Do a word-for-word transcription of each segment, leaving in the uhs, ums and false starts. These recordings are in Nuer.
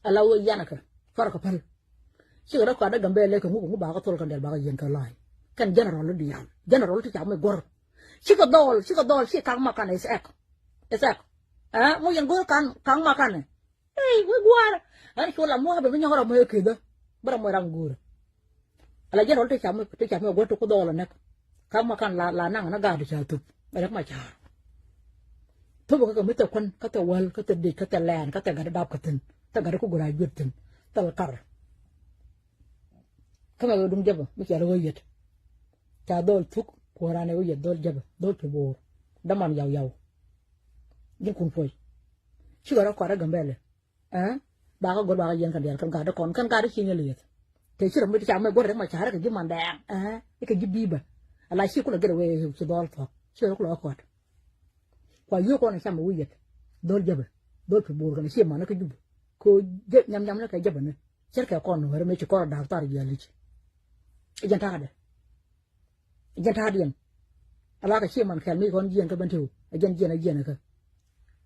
Ala wee yan kɛ cuarɛ kɛ päl. Cikɛ rɔ kɔaadä Gambɛlɛ kɛ ŋuk ŋuk bakä thol kɛn dɛl bakä yiɛn kɛ lɔ̱a̱c. Kɛn general diaal, general ti ca mi guɔ̱r. Cikɛ dhɔl, cikɛ dhɔl, ci Kaŋ Makan is ek. Is ek. Ɛɛ, ŋu yɛn go̱o̱r Kaŋ, Kaŋ Makan ɛ. Ey, wi̱i̱ gua̱a̱r. Ɛn cu lam muɔ̱ɔ̱k bɛ mi nyɔk ram muɔ̱ɔ̱k kɛ dhä. Bä ram muɔ̱ɔ̱k ram go̱o̱rä. Ala jɛn rɔl ti cam, ti cam mi gua̱a̱r ti ku dhɔɔl ɛ näk. Kaŋ Makan la, la naŋ na gaat ca thup. Ɛ rɛk ma ca̱a̱r. Thup kä kɛ mi thɛ kuän, kä thɛ wäl, kä thɛ dec, kä thɛ lɛɛn, kä thɛ gat dap kä thi̱n. Thɛ gat ku gura juet thi̱n. Thɛl kar. Kä mɛ wee duŋ jäpä, mi cɛ rɛ wee yet. Ca dhɔl thuk, kuɔ̱ran ɛ wee yet dhɔl jäpä, dhɔl pi bo̱o̱r. Däman yaw yaw. Ji̱n kun puɔ̱c. Cikɛ rɔ kɔaadä Gambɛlɛ. Ɛɛ, bakä go̱r bakä yiɛn kɛn diaal kɛn ga̱a̱dä kɔn, kɛn ga̱a̱dä ci nyɛ lieth. Te ci rɔ mi ti ca mɛ go̱r rɛk ma ca̱a̱rä kɛ ji̱ mandɛɛŋ. Ɛɛ, ikɛ ji̱ bi̱i̱bä. Ala ci kulɛ gɛr wee ci dhɔl thuɔ̱k. Ci rɔ kulɛ kɔt. Kua yio̱o̱k kɔn cam ɛ wi̱i̱ yɛt. Dhɔl jäpä. Dhɔl pi bo̱o̱r kɛn ci man kä Jubɛ. Ko jɛ nyam nyam ni kɛ jäpä ni. Cɛr kɛ kɔn wärä mi ci kɔn da̱a̱k thar jialic. Ɛ jɛn ta̱a̱dɛ. Ɛ jɛn ta̱a̱diɛn. Ala kɛ ci man kɛl mi kɔn jiɛn kä ben tiw. Ɛ jɛn jiɛn ɛ jiɛn ɛ kä.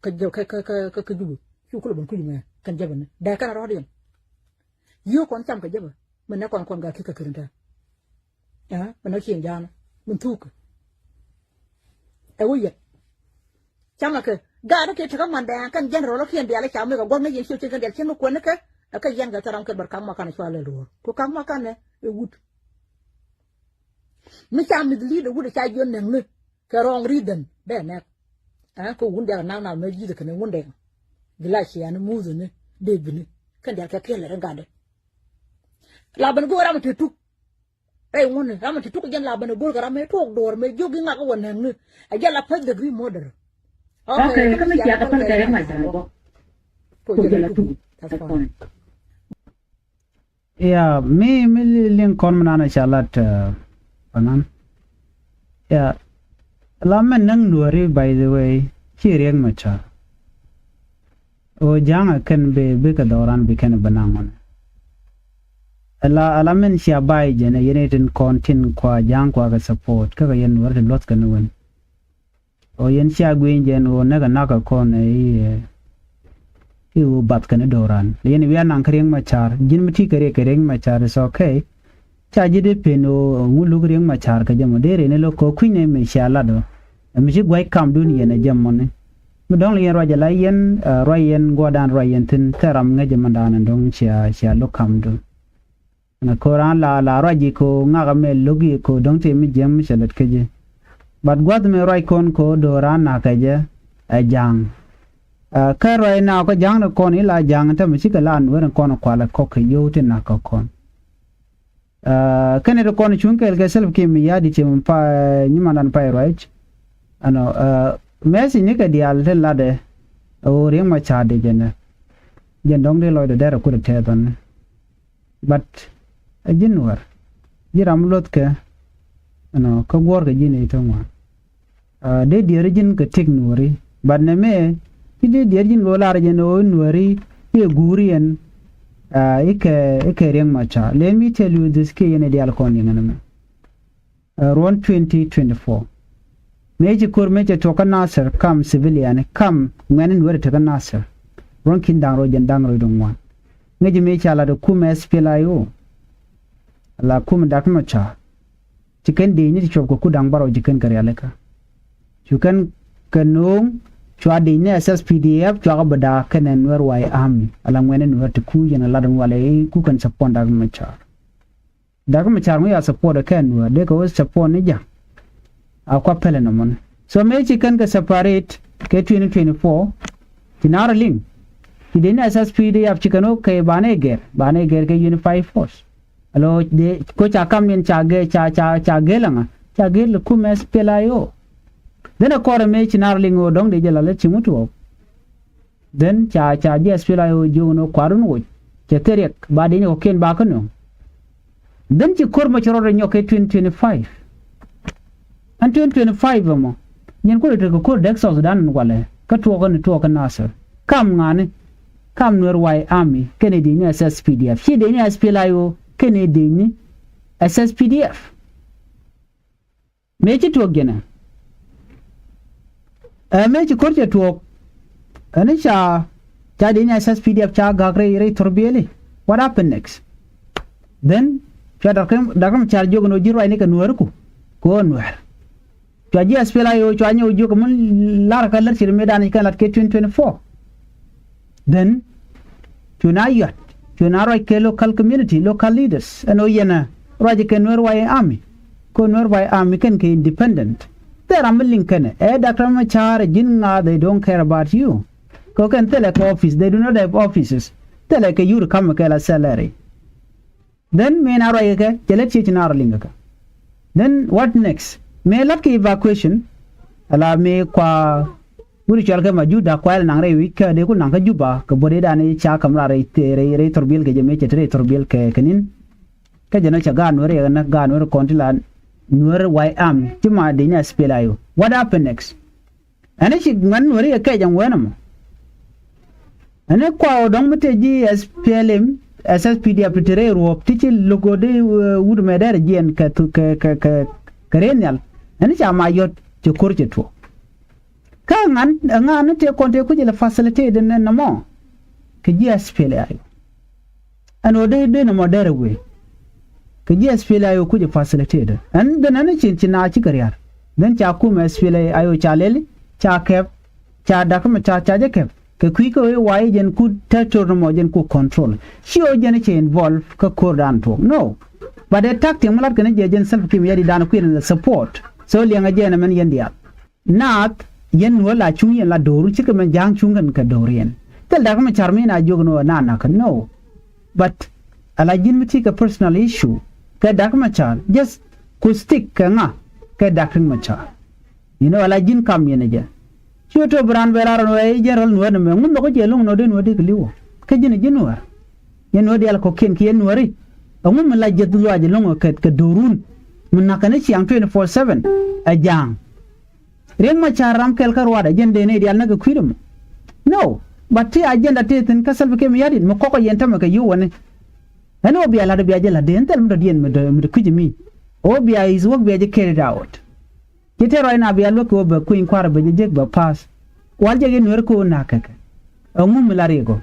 Kä jɛ kä kä kä kä Jubɛ. Cu kulɛ ben kui̱c mɛ kɛn jäpä ni. Dee kɛn rɔɔdiɛn. Yio̱o̱k kɔn cam kɛ jäpä. Min nɛ kɔn kɔn gaa ki̱ kä kirin tɛ. Ɛɛ, min nɛ cieŋ ja̱a̱n min thuukɛ. Ɛ wä yɛt. Camɛ kɛ gaat kɛ tekä mandɛɛŋ kɛn general kiɛn diaal ca mi kɛ gua̱k ni yɛn ciö cieŋ kɛn diaal cieŋ mi kuɛn ni kɛ. Ɛ kɛ yɛn kɛ thɛ ram kɛ bɛr Kaŋ Makan cua lɛ luɔ̱ɔ̱r ku Kaŋ Makan ɛ wut. Mi ca mislead ɛ wut ɛ ca jiɔn nɛŋni. Kɛ wrong reason bɛ nɛk. Ɛɛ, kɛ wun diaal nak nak mɛ ji̱th kɛn wun dɛŋ. Gila ciani muthuni debini kɛn diaal kɛ kiɛn lɛ rin gatdɛ. La ben go̱o̱r ram te tuk. Rɛy ŋuni ram ti tuk jɛn la bänɛ go̱l kɛ ram mi tuɔɔk duɔ̱ɔ̱r mi jiök i̱ ŋak i̱ wä nɛŋni. Ɛ jɛn la first degree murder. Okay, kä mi ciakä päl kɛ riɛk ma cäŋ bä. Ko jɛ la tuk. That's fine. Yeah, mi, mi li-, liŋ kɔn mi nan a ca lat, uh, panan. Yeah. La mɛn näŋ nuɔri, by the way, ci riɛk ma cäŋ. Ɣöö ja̱a̱ŋ ɛ kɛn bi, bikɛ dhɔran bi kɛn bi naŋ ɣɔn. Ala, ala min cia bay jɛn ɛ yɛn itin kɔn tin kua ja̱a̱ŋ kua kɛ support kä kɛ yɛn wär ti luɔth kɛn wän. Ɣöö yɛn cia gui̱ny jɛn ɣöö näk ɛ nak ɛ kɔn ɛ i̱, ɛ i̱ ɣöö bath kɛn i̱ dhɔran. Yɛn i̱ wiaa naŋ kä Riek Machar, ji̱n mi ti kɛ Riek, kɛ Riek Machar is okay. Ca ji̱ di pen ɣöö ŋu luk Riek Machar kɛ jɛ mɔ dee ren i̱ lo̱k kɛ kui̱n ɛ mi cia lat ɣöö ɛ mi ci gua̱c kamdun yɛn ɛ jɛ mɔni. Mi dɔ̱ŋ li yɛn ruac ala yɛn, ɛ, ruac yɛn guɔ̱dan ruac yɛn thi̱n thɛ ram ŋäc ɛ mɛndan ɛn dɔ̱ŋ cia, cia lo̱k kamdun. Ɛn ɛ ko̱ran la, la ruac ji̱ ko̱ ŋak ɛmɛ lo̱k i̱ ko̱ dɔ̱ŋ tëë mi jiäŋ mi cɛ lät kä ji̱. But gua̱th mi ruac kɔn ko̱ do̱ran nakä jɛ ɛ ja̱a̱ŋ. Ɛ, kä ruac na kä ja̱a̱ŋ ni kɔn ila ja̱a̱ŋ tämɛ cikɛ la nuɛr in kɔn kualɛ kɔk kɛ yio̱w ti nakä kɔn. Ɛ, kɛnɛ ti kɔn cuŋ kɛɛl kɛ Salva Kiir Mayardit cɛ mi pa, nyimandan pay ruac. Ɛnɔ, ɛ, message ni kɛ diaal ti latdɛ, ɛ ɣöö Riek Machar dee jɛn ɛ. Jɛn dɔ̱ŋ dee lɔcdɛ dɛr ɛ kut ɛ tɛth ɔn. But, ɛ ji̱n wär. Ji̱ ram luɔthkɛ, ɛnɔ, kä guɔ̱ɔ̱rkɛ ji̱n ɛ i̱ te ŋuan. Ɛ, dee diɛɛri ji̱n kɛ tik nuɔ̱ɔ̱ri. But nɛ mɛ, ci dee diɛɛri ji̱n lo̱ lar jɛn ɣöö nuɔ̱ɔ̱ri, ci ɛ guuri ɛn, ɛ, ikɛ, ikɛ Riek Machar. Let me tell you this, kiɛ yɛn ɛ diaal kɔn liŋ ɛn ɛmɛ. Ɛ, ruɔ̱n twenty twenty-four. Mëë ci ko̱r mëë cɛ tuɔk kä Nasir kam civilian, kam ŋuɛ̈ni nuɔ̱ɔ̱ri te kä Nasir. Ruɔ̱n ki̱n da̱ŋ rɔ jɛn da̱ŋ rɔ i̱ dɔ̱ŋ ŋuan. Ŋäci mëë ca lat ɛ kumɛ S P L A I O. La kumɛ Dak Machar. Ci kɛn dec ni ti cuɔp kɛ ku da̱ŋ bärɔw ci kɛn kɛ rialikä. Cu kɛn kɛ no̱o̱ŋ cua dec ni S S P D F cuakä bɛ da̱a̱k kɛnɛ Nuer White Army. Ala ŋuɛ̈ni Nuer ti ku yɛn a lat in walɛ i̱ ku kɛn support Dak Machar. Dak Machar ŋu ya support ɛ kɛn Nuer dee kɛ wä support ni ja̱. A kua pɛlɛ nɔmɔni. So mëë ci kɛn kɛ separate kɛ twenty twenty-four. Ci naar liŋ. Ci dec ni S S P D F ci kɛn wä kɛ banɛ gɛr, banɛ gɛr kɛ unified force. Alo de ko ca kam nin ca ge, ca, ca, ca ge laŋa, ca ge le kum S P L A I O. Then a kɔrɛ me ci nar liŋ o dɔŋ de jɛ la le ci ŋut wɔ. Then ca, ca jɛ S P L A I O jiw no kwarun woc. Cɛ theriek ba de ni ko ken ba kano. Then ci kor ma ci rɔdɛ nyɔk ke twenty twenty-five. Ɛn twenty twenty-five ɛmɔ, nyin kuɔt tek kɛ ko̱r dɛk South Sudan walɛ kä tuɔɔk ni tuɔɔk kä Nasir. Kam ŋa̱ni, kam Nuer White Army kɛnɛ dec ni S S P D F. Ci dec ni S P L A I O kɛnɛ dec ni S S P D F. Mëë ci tuɔɔk jɛnɛ. Ɛ mëë ci ko̱r cɛ tuɔɔk. Ɛn ca, Ca di nya S S P D F ca gak rɛy rɛy thor bieli. What happened next? Then cua Doctor Doctor Machar jiök ni ji̱ ruacni kɛ Nuääri ku kɛ ɣöö Nuäär. Cua ji̱ S P L A I O cua nyɛ wä jiök mun lar kɛ lär ci ri mëëdan ci kɛn lat kɛ twenty twenty-four. Then cu na yuat cu na ruac kɛ local community, local leaders ɛn ɣöö yɛn ɛ ruac kɛ Nuer White Army. Kɛ Nuer White Army kɛn kɛ independent. Thil ram mi liŋ kɛn ɛ Doctor Machar ji̱n ŋa, they don't care about you. Kɛ kɛn thilɛ kɛ office, they do not have offices. Thilɛ kɛ yur ka̱m kɛ la salary. Then mëë na ruac kɛ kɛ cɛ lät ciec ci na rɔ liŋ kɛ kɛ. Then what next? Mëë la̱t kɛ evacuation, ala mëë kua wut cɔal kɛ Majuda kuayɛl naŋ rɛy wi̱c kä dee ku naŋ kä Juba kɛ bo̱t i̱ dan i̱ ca ka̱m raar rɛy rɛy rɛy thor biel kɛ jɛ mëë cɛ te rɛy thor biel kɛ kɛ ni̱n. Kä jɛ nɔ cɛ gaat Nuäär yɛ kɛ näk gaat Nuäär kɔn ti la Nuäär White Army ci ma dee nya S P L A I O. What happened next? Ɛn i̱ ci ŋuɛ̈n Nuääri kɛ kɛc ɛn wee nɔmɔ. Ɛn i̱ kua ɣöö dɔ̱ŋ mi tëë ji̱ S P L M, S S P D F ti te rɛy ruɔ̱ɔ̱p ti ci lo̱k ɣöö di wut mɛ dɛr jiɛn kɛ kɛ kɛ kɛ kɛ rɛy nhial. Ɛn i̱ ca ma yɔ̱t cɛ ko̱r cɛ tuɔɔk. Kä ŋa̱n ɛ ŋa̱n ni tëë kɔn tëë kui̱c ilɛ facilitate ɛn ɛn nɔmɔ kɛ ji̱ S P L A I O. Ɛn ɣöö dee dee nɔmɔ dɛrɛ wee kɛ ji̱ S P L A I O kucɛ facilitate. Ɛn ben ɛn ci ci na cikɛ ria̱r ben ca kumɛ S P L A I O ca lɛli ca kɛp ca da̱k mɛ ca ca jɛ kɛp kɛ kui̱ kɛ wee wa i̱ jɛn ku territory nɔmɔ jɛn ku control. Ci ɣöö jɛn cɛ involve kä ko̱rdan tuɔɔk, no. But ɛ tactic mi lat kɛn jɛ jɛn Salva Kiir Mayardit dan kui̱n la support. So liɛŋɛ jɛn ɛmɛn yɛn diaal. Naath yɛn Nuäär la cuŋ yɛn la do̱r cikɛ mɛn ja̱a̱ŋ cuŋ kɛn kɛ do̱r yɛn. Thil Doctor Machar mi na jiök ni ɣöö na nakä, no. But ala ji̱n mi ti kɛ personal issue kɛ Doctor Machar, just ku stick kɛ ŋa kɛ Doctor Machar. You know, ala ji̱n kam yɛn ɛ jɛ. Ci ɣöö tɔ bi raan bɛ lar ɛn ɣöö ɛ general Nuäär ni mɛ ŋun nhɔk jɛ lo̱ŋ nɔ dee Nuäär dee kɛ li̱w ɔ. Kä ji̱n ɛ ji̱ Nuäär. Yɛn Nuäär diaal kɔ̱kiɛn ki yɛn Nuääri. Ɛŋu mi la jiɛth luaac ɛlɔ̱ŋ ɛ kɛ kɛ do̱run mi nakä ni ciaŋ twenty four seven ɛ ja̱a̱ŋ. Riek Machar ram kɛl kä ruaadɛ jɛn dee nɛy diaal näk kɛ kui̱dɛ mɔ. No, but ti agenda tëë thi̱n kä Salva Kiir Mayardit mi kɔkɔ yɛn tämɛ kɛ yio̱w wäni. Ɛn ɣöö bia la̱t bia jɛ la̱t dee ɛn thil mi dɔ̱diɛn mi dɔ̱ mi dɔ̱ kui̱c mi. Ɣöö bia is work bia jɛ carried out. Ci tëë ruac na bia luäk kɛ ɣöö bɛ kui̱ny kua̱r bɛ jɛ jek bɛ pass. Wal jɛ yɛn Nuäär kɛ ɣöö na̱k kɛ kɛ. Ɛŋu mi la riɛk ɔ?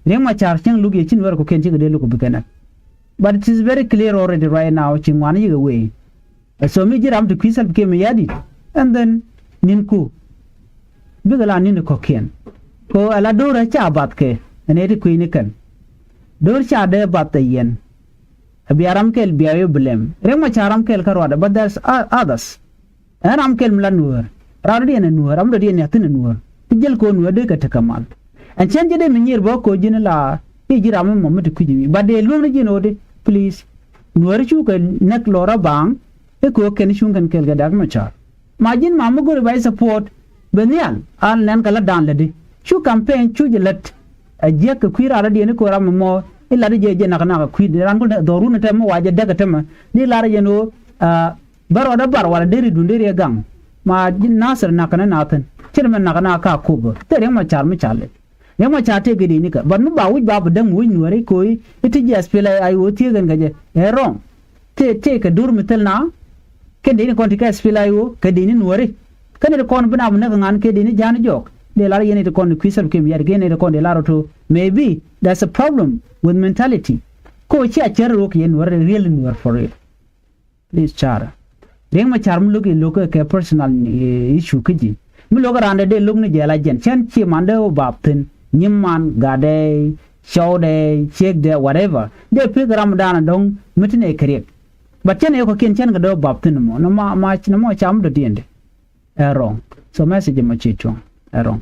Riek Machar cäŋ luk yɛ ci Nuäär kɔ̱kiɛn cikɛ dee luk kɛ bikɛ näk. But it is very clear already right now ci ŋuan yikɛ wee. Ɛ so mi ji̱ ram ti kui̱ Salva Kiir Mayardit, and then ni̱n ku bikɛ la ni̱n kɔ̱kiɛn. Ko ala do̱r a ca bath kɛ ɛn ɛ ti kui̱ ni kɛn. Do̱r ca dee bath ɛ yɛn. A bia ram kɛl bia yɔ blame. Riek Machar ram kɛl kä ruadɛ, but there's o- others. Ɛn ram kɛl mi la Nuäär. Ram dɔ̱diɛn ɛ Nuäär, ram dɔ̱diɛn ɛ thi̱n ɛ Nuäär. Ti jäl ko̱ Nuäär dee kɛ tekɛ mal. Ɛn cɛn ji̱ dee mi nyier bä ko̱ ji̱n la i̱ ji̱ ram mi mɔ mi ti kui̱c mi. But dee luäŋ ni ji̱n ɣöödi, please. Nuääri cukɛ näk lɔr a baaŋ i̱ ko̱ kɛn cuŋ kɛn kɛɛl kɛ Dak Macar. Ma ji̱n ma mi go̱ri ba i̱ support bɛ nhial a nɛn kɛ lätdan lätdi. Cu campaign cu jɛ lät. A jiäk kɛ kui̱ raar a diɛn i̱ ko̱ ram mɔ i̱ lat i̱ jɛ jɛ nak nak a kui̱ ran ku dhɔrun tɛm mi wa jɛ däk tɛmɛ ni lar jɛ ni ɣöö bä rɔɔdä bar wala deri dun deri ɛ gaŋ. Ma Nasir nak kɛn ɛ na thi̱n cin mɛ nak na ka kop thil Riek Macar mi ca lɛ. Riek Macar tëë kɛ dee ni kɛ but mi ba wi̱c ba bi däŋ wi̱c Nuääri ko̱i i̱ ti ji̱ S P L A I O thieek ɛn kɛ jɛ ɛ wrong. Tëë tëë kɛ dur mi thil na kɛn dee ni kɔn ti kɛ S P L A I O kɛ dee ni Nuääri. Kɛn ni kɔn bi na bi näk ŋa̱n kɛ dee ni ja̱a̱n jɔɔk dee lar yɛn ni ti kɔn ni kui̱ Salva Kiir Mayardit kɛn ni ti kɔn dee lar ɔ to maybe there's a problem with mentality. Ko cia cär rok yɛn Nuääri real Nuäär for real. Please, Car. Riek Macar mi lo̱k i̱ lo̱k kɛ personal issue kä ji̱. Mi lo̱k randɛ dee lo̱k ni jɛ la jɛn cɛn ci man dee wä bap thi̱n. Nyim man gatdɛ cɔwdɛ ciekdɛ whatever dee pek ram dan dɔ̱ŋ mi ti nɛ kɛ Riek. But cɛn ɛ kɔ̱kiɛn cɛn kɛ dee wä bap thi̱n mɔ nɔ ma ma nɔ mɔ cam dɔ̱diɛn dee. Ɛ wrong. So message mɔ ci cuɔ̱ŋ ɛ wrong.